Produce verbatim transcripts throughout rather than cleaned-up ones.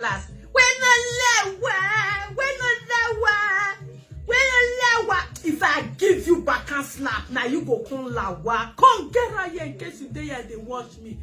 Last. When no lawa, when no lawa, when no lawa. If I give you backhand slap, now you go come lawa. Come get right here in case you dey here dey watch me.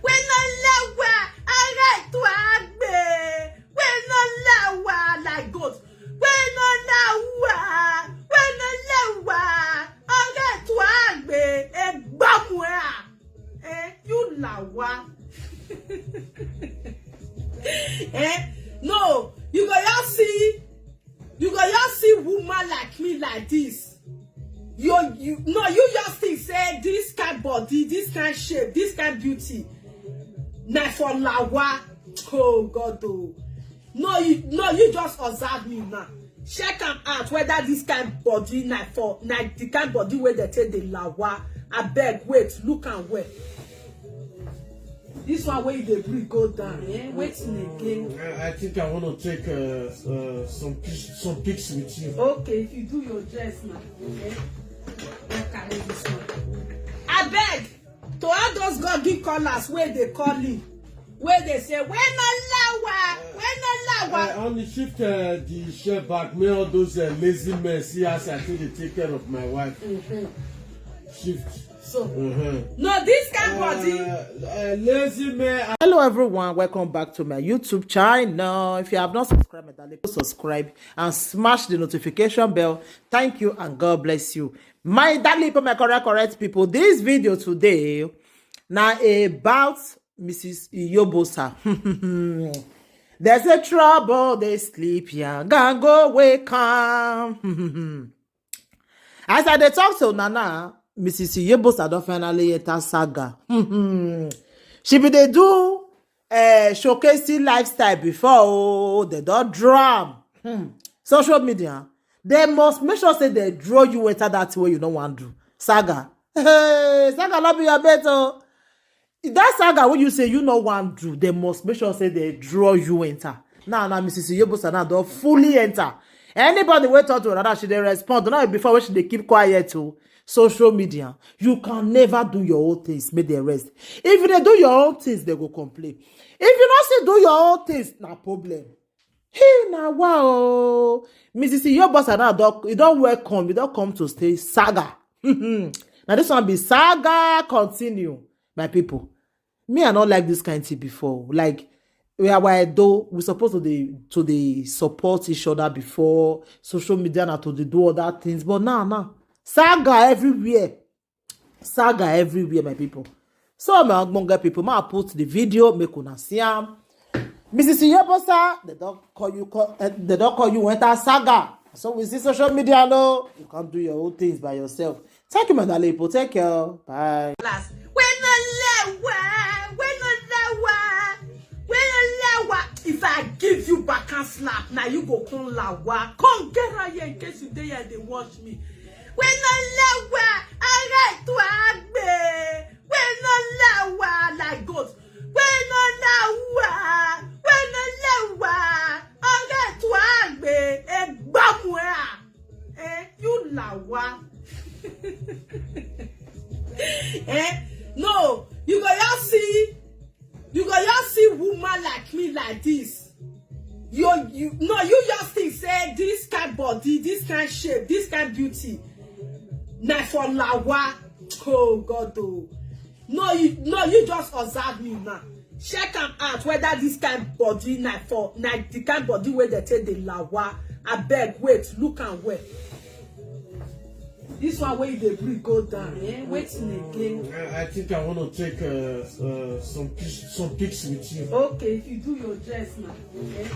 When no lawa, alright to agbe. When no lawa like goat. When no lawa, when no lawa, alright to agbe. Egbamu e a. Eh, you lawa. Eh, no, you go just see, you go just see woman like me like this. You, you, no, you just think say this kind body, this kind shape, this kind beauty, na for lawa. Oh God, oh. No, you, no, you just observe me now. Check am out whether this kind body na for, na the kind body wey dey take dey lawa. Abeg, wait, look am well. This one wey you dey bring go down, eh? Wetin again? I, I think I want to take uh, uh, some pic- some pics with you. Okay, if you do your dress now, okay? Make I carry this one. Abeg, to all those God give callers wey dey call me, wey dey say, "When no lawa, when no lawa." Uh, only shift uh, the share back. May all those uh, lazy men see as I take dey take care of my wife. Shift. So, no, this kind body. Uh, uh, lazy man. Hello everyone, welcome back to my YouTube channel. If you have not subscribed, my darling, please subscribe and smash the notification bell. Thank you and God bless you. My darling people, my correct, correct people, this video today na about Missus Iyobosa. There's a trouble, they sleep, yeah, gan go wake am. As I dey talk to Nana, Missus Iyobosa don finally enter saga. She be dey do uh, showcasing lifestyle before, oh, they don draw am. Hmm. Social media, they must make sure say they draw you enter that thing wey you no wan do. Saga. Hey, saga no be your mate, oh. That saga wey you say you no wan do, they must make sure say they draw you enter. Now, now, Missus Iyobosa now don fully enter. Anybody wey talk to her, she dey respond. Not before when she dey keep quiet, oh. Social media, you can never do your own things, make them rest. If you dey do your own things, they go complain. If you no still do your own things, na problem. Hey, na wow. Missus Iyobosa now don, e don welcome, e don come to stay saga. Now this one be saga continue, my people. Me, I no like this kind thing before. Like, we are, why though we supposed to dey, to dey support each other before. Social media na to dey do other things, but now, now, saga everywhere. Saga everywhere, my people. So, my ogbonge people, ma put the video, make una see am. Missus Iyobosa, they don call you, call, eh, they don call you enter saga. So we see social media, no, you can't do your own things by yourself. Thank you, my darling people. Take care. Bye. Last. When no lawa, when no lawa, when no lawa. If I give you backhand slap, now you go come lawa. Come get right here in case you dey here dey watch me. When no lawa, alright to agbe. When no lawa like goat. When no lawa, when no lawa, alright to agbe. Egbamu e a. Eh, you lawa. Eh? No, you go just see, you go just see woman like me like this. You, you, no, you just think say this kind body, this kind shape, this kind beauty, na for lawa. Oh God, oh. No, you, no, you just observe me now. Check am out whether this kind body na for, na the kind body wey dey take dey lawa. Abeg, wait, look am well. This one wey you dey bring go down, eh? Wetin again? I, I think I want to take uh, uh, some pic- some pics with you. Okay, if you do your dress now, okay?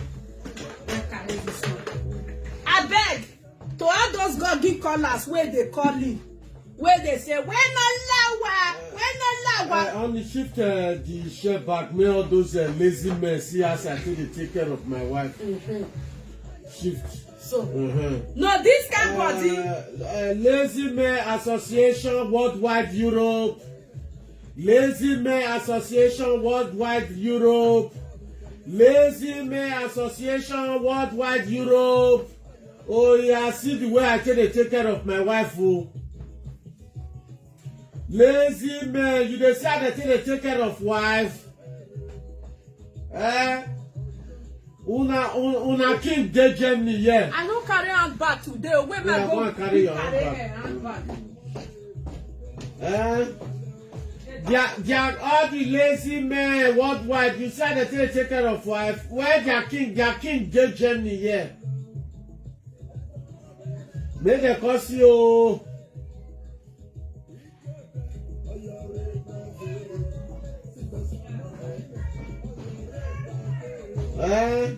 Make I carry this one. Abeg, to all those God give callers wey dey call me, wey dey say, "When no lawa, when no lawa." I only shift uh, the share back. May all those uh, lazy men see as I take dey take care of my wife. Shift. So, no, this kind body. Uh, uh, Lazy Men Association Worldwide Europe. Lazy Men Association Worldwide Europe. Lazy Men Association Worldwide Europe. Oh yeah, see the way I take dey take care of my wife, oh. Lazy men, you dey see how they take dey take care of wife. Eh? Una, una, una king dey Germany, yeah. I no carry handbag today. Where my Yeah, go go and carry your carry handbag. Her handbag. Eh? They are, they are all the lazy men worldwide. You see how they take, take care of wife. Where their king, their king dey Germany, yeah. Make dem curse you. Eh?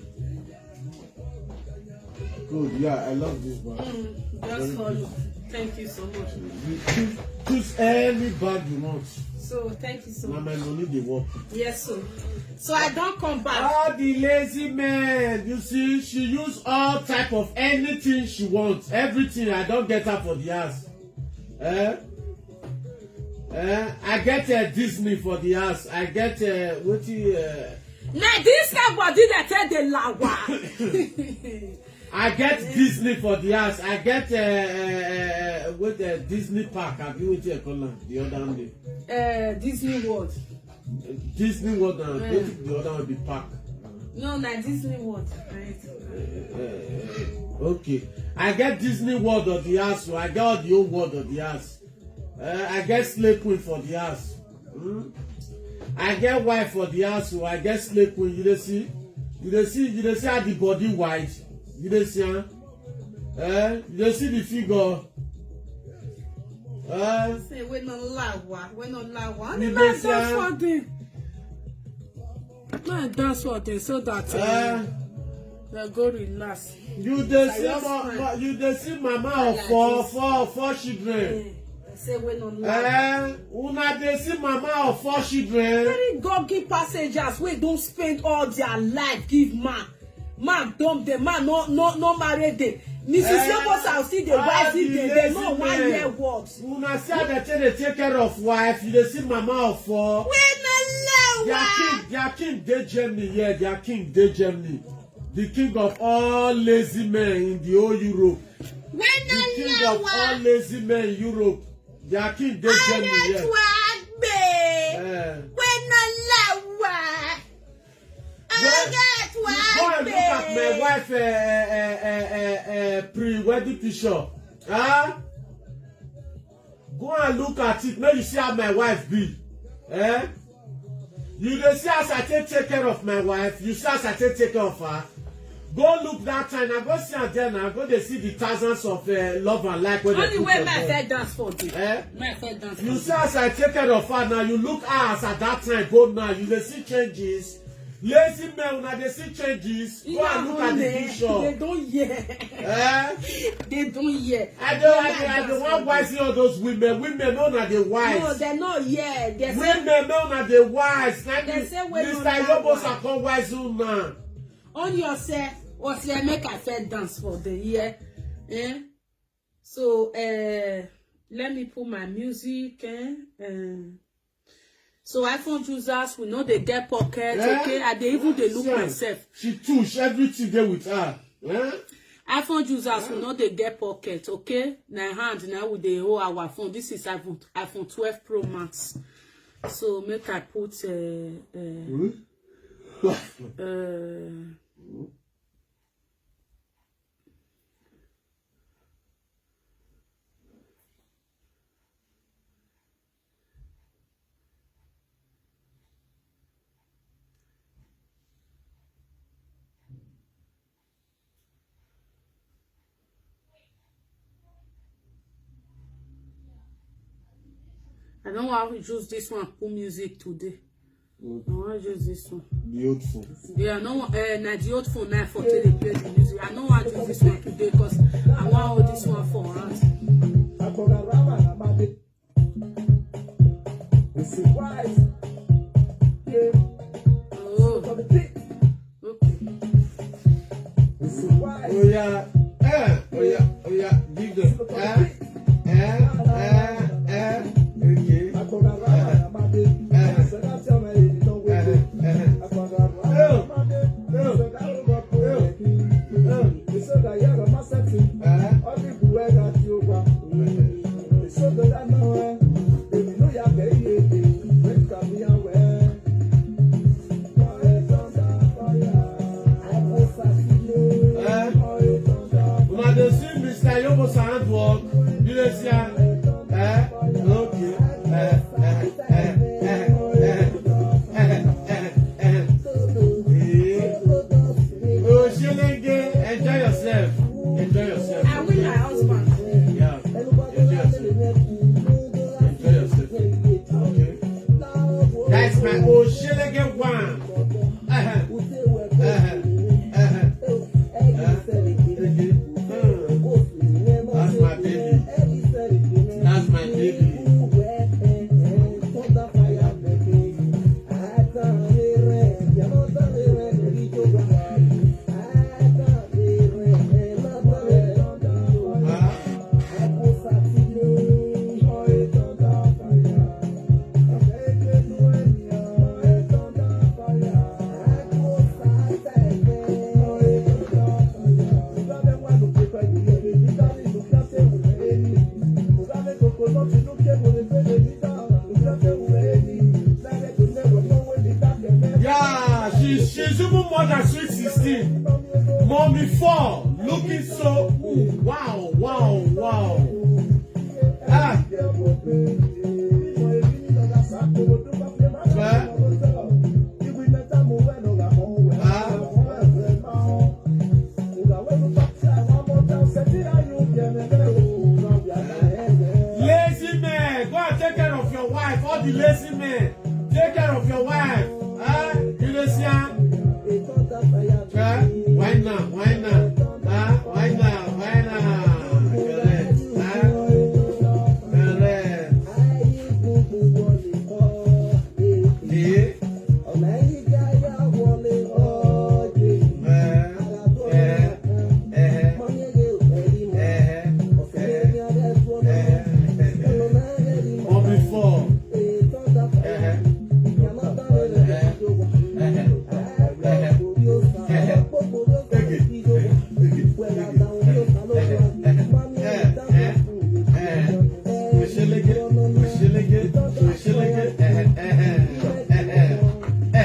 Good, yeah, I love this bag. Just follow. Thank you so much. You choose, choose any bag you want. So thank you so Na my much. Money dey work. Yes, so so I don't come back. All the lazy men, you see, she use all type of anything she wants. Everything, I don't get her for the house. Eh? Eh? I get uh, Disney for the house. I get uh, what uh, Now this kind body that tell the lawa. I get Disney for the house. I get uh, uh, uh, with uh, Disney park. Have you what you call am? The other name? Uh, Disney World. Disney World and Yeah. What the other one be park. No, na Disney World. Right. Uh, okay. I get Disney World of the house, so I get all the old world of the house. Uh, I get slay queen for the house. Hmm? I get wife for the house, so I get slay queen. You dey see? You dey see? You dey see how the body wide? You dey see? Huh? Eh? You dey see the figure? Eh? Say we no lawa, we no lawa. You Only dey man see? dance Huh? for them. Man dance for them so that uh, Eh? they go relax. You dey see Just ma- fine. ma- you dey see mama of four four four children. Eh, say we no lawa. Eh, una dey see mama of four children. Very goggy passengers wey don spend all their life give man. Man dump them, man no no no marry them. Missus Eh, Yoko South still dey all wise the them, they no lazy wan men. Hear words. Una see how dem take dey take care of wife. You dey see mama of four. We no Their lawa. King, their king dey Germany. Yeah, their king dey Germany. The king of all lazy men in the whole Europe. We The king of all no lazy men in Europe. Their king dey Germany. Yeah. lawa. Eh. We no lawa. Well, go and look at my wife uh, uh, uh, uh, uh, pre-wedding picture. Huh? Go and look at it. Make you see how my wife be. Eh? You dey see as I take take care of my wife. You see as I take take care of her. Go look that time. I go see her there now. Go dey see the thousands of uh, love and like wey dey Only put way for my there. Fair dance for this. Eh? My fair dance. You see as I take care of her now, you look her as at that time go now, you dey see changes. Lazy men una dey see changes. Go and look at the They picture. Don't hear. Eh? They don't hear. I don't, I don't, I don't want wise all those women. Women no na dey wise. No, they're not here. They're Women no na dey wise. Na They the say women Mister no na Yobo wise. Sakon wise una. On yourself, was here make I fair dance for the year. Eh? So uh, let me put my music. Eh? Uh, so iPhone users, we know they get pocket. Eh? Okay, I dey even dey look See am. Myself. She tush, everything dey with her. Eh? iPhone users, we know they get pocket. Okay, na hand now we dey hold our phone. This is iPhone iPhone twelve Pro Max. So make I put uh, uh, Hmm? uh, I don't want to use this one put music today. I want to use this one. The old phone. Yeah, no, uh, na the old phone now for to dey play the music. I don't want to use this one today because I want all this one for us. It's wise. Yeah. Oh, For the big. Okay. It's wise. Oh yeah. Eh, oh yeah, oh yeah. Give them. Eh, eh, eh, eh. Okay. Eh, eh, eh. Sweet sixteen. Mommy four. Looking so. Ooh, wow, wow, wow. Ah. Eh? Ah. Lazy man, go and take care of your wife. All the lazy men, take care of your wife. Eh? You dey see am? Eh? Why now? Why now? Ah, why now? Why now? Correct. Ah, correct. Eh? Eh, eh, eh, eh, eh, eh. But before, eh, eh, eh, eh, eh, eh. Take it, take it, take it, take it. Eh, eh, eh, eh. Oshelege, oshelege, oshelege, eh, eh, eh, eh, eh,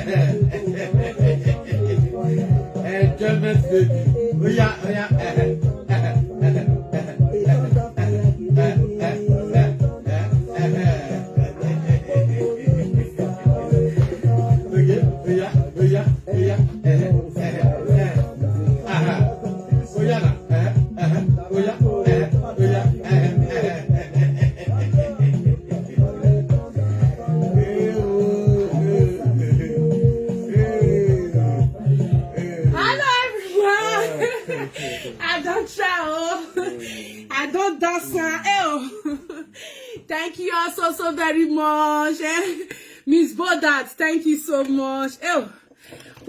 eh, eh, eh, eh, eh, eh. Enjoyment baby. Oya, oya, eh, eh, eh, eh, eh, eh, eh, eh, eh, eh. Oya, oya, oya, oya, eh, eh, eh, eh. Aha. Oya na, eh, eh, oya, eh, oya, eh, eh, eh, eh, eh, eh. Hello, everyone. I don't try, oh. I don't dance now. Eh, oh. Thank you all so, so very much. Eh? Miss Bodat, thank you so much. Eh, oh.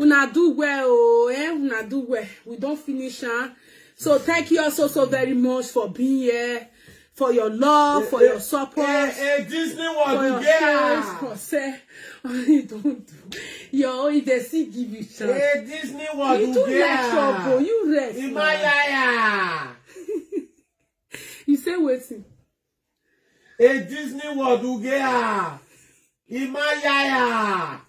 Una do well, oh, eh? Una do well. We don't finish, huh? So thank you all so, so very much for being here, for your love, for your support, eh, eh, Disney World, for your shares, for say, you don't do. Yo, if they still give you chance. Eh, Disney World, you too like trouble. You rest. Imayaya. You say wetin? A Disney World, Ugea. Imayaya.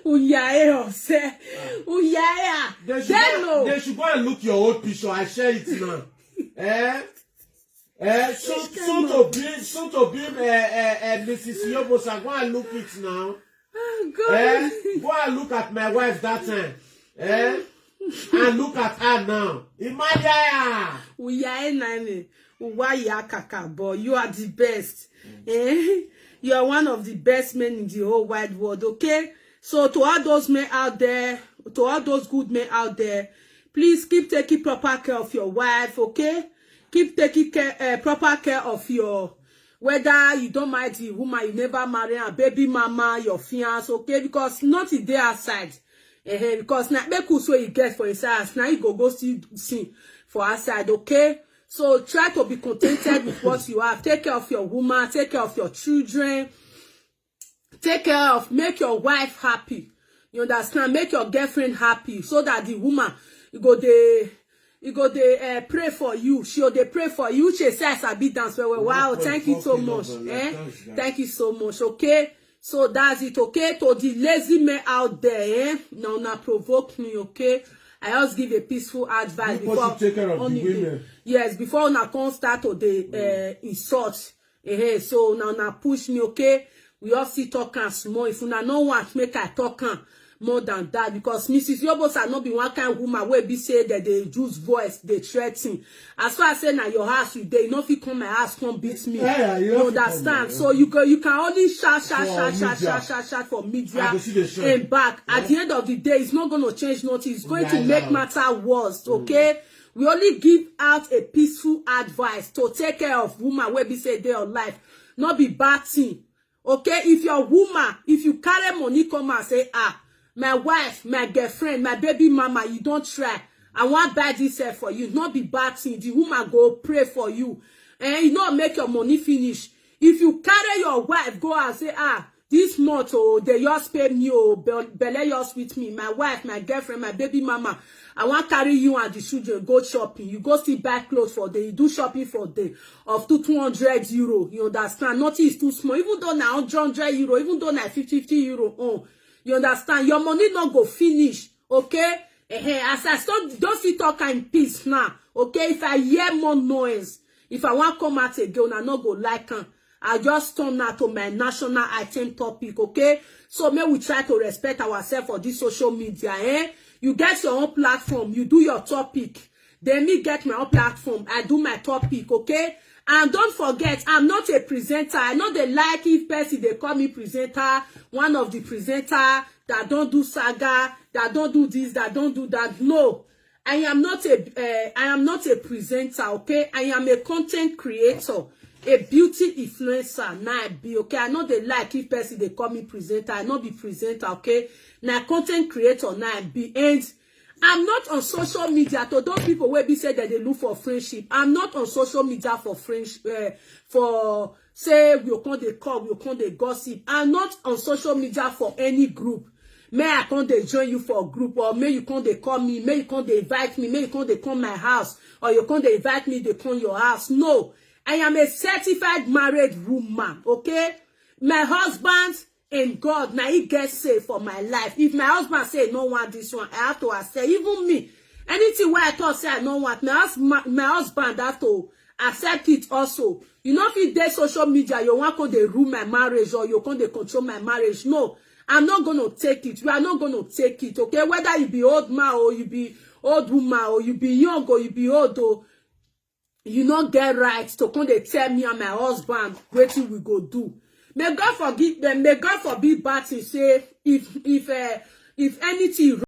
Uyae ose. Uyaya. They should go, they should go and look your old picture. I share it now. Eh? Eh, soon, soon to be, soon to be, eh, eh, eh, Missus Yobosa. Go and look it now. Oh, God. Eh? Go and look at my wife that time. Eh? And look at her now. Imayaya. Uyae nani. Uwaya kaka, but you are the best. Eh? You are one of the best men in the whole wide world, okay? So to all those men out there, to all those good men out there, please keep taking proper care of your wife, okay? Keep taking care, uh, proper care of your, whether you don't mind the woman, you never marry, and baby mama, your fiance, okay? Because nothing there outside. Eh, because na make us wey you get for inside house, now you go go see, see for outside, okay? So try to be contented with what you have. Take care of your woman, take care of your children, take care of, make your wife happy. You understand? Make your girlfriend happy so that the woman, you go dey, you go dey, eh, pray for you. She go dey pray for you. She say, "I sabi dance well, well." Wow, thank you so much. Eh? Thank you so much, okay? So that's it, okay? To the lazy men out there, eh? Now, now provoke me, okay? I just give a peaceful advice before take care of the women. Yes, before una come start to the, uh, insult. Eh, so now, now push me, okay? We all see talk and small. If una no want make I talk am more than that, because Missus Yobosa no be one kind woman wey be say that they use voice, they threaten. As far as say na your house you dey, you no fit come my house come beat me. Yeah, yeah, you understand? So you go, you can only shout, shout, shout, shout, shout, shout, shout for media and back. At the end of the day, it's not gonna change nothing. It's going to make matter worse, okay? We only give out a peaceful advice to take care of woman wey be say dey your life, not be bad thing. Okay, if your woman, if you carry money come and say, "Ah, my wife, my girlfriend, my baby mama, you don't try. I want buy this here for you." Not be bad thing. The woman go pray for you. And you know, make your money finish. If you carry your wife, go and say, "Ah, this month, oh, they just pay me, oh, belle just with me. My wife, my girlfriend, my baby mama, I want carry you and the children go shopping." You go still buy clothes for them. You do shopping for them of two, two hundred euro. You understand? Nothing is too small. Even though na hundred, hundred euro, even though na fifty, fifty euro, oh, you understand? Your money not go finish. Okay? Eh, as I stop, don't fit talk in peace now. Okay? If I hear more noise, if I want come out again, I no go like am. I just turn now to my national item topic, okay? So may we try to respect ourselves for this social media, eh? You get your own platform, you do your topic. Then me get my own platform, I do my topic, okay? And don't forget, I'm not a presenter. I know they like if person they call me presenter, one of the presenter that don't do saga, that don't do this, that don't do that. No, I am not a uh, I am not a presenter, okay? I am a content creator, a beauty influencer. Now I be okay. I know they like if person they call me presenter. I not be presenter, okay? Now content creator now I be, and I'm not on social media to those people where be said that they look for friendship. I'm not on social media for friendship uh, for say we come they call, we come they gossip. I'm not on social media for any group. May I come they join you for a group, or may you come they call me, may you come they invite me, may you come they come my house, or you come they invite me they come your house. No, I am a certified married woman, okay? My husband and God, now he gets safe for my life. If my husband say no want this one, I have to accept. Even me, anything where I thought say I don't want, my husband, my husband have to accept it also. You know, if you dey social media, you want come they rule my marriage or you come they control my marriage. No, I'm not gonna take it. We are not gonna take it, okay? Whether you be old man or you be old woman or you be young or you be old, or you no get right to come they tell me and my husband what we go do. May God forgive them. May God forbid bad thing. Say if if uh, if anything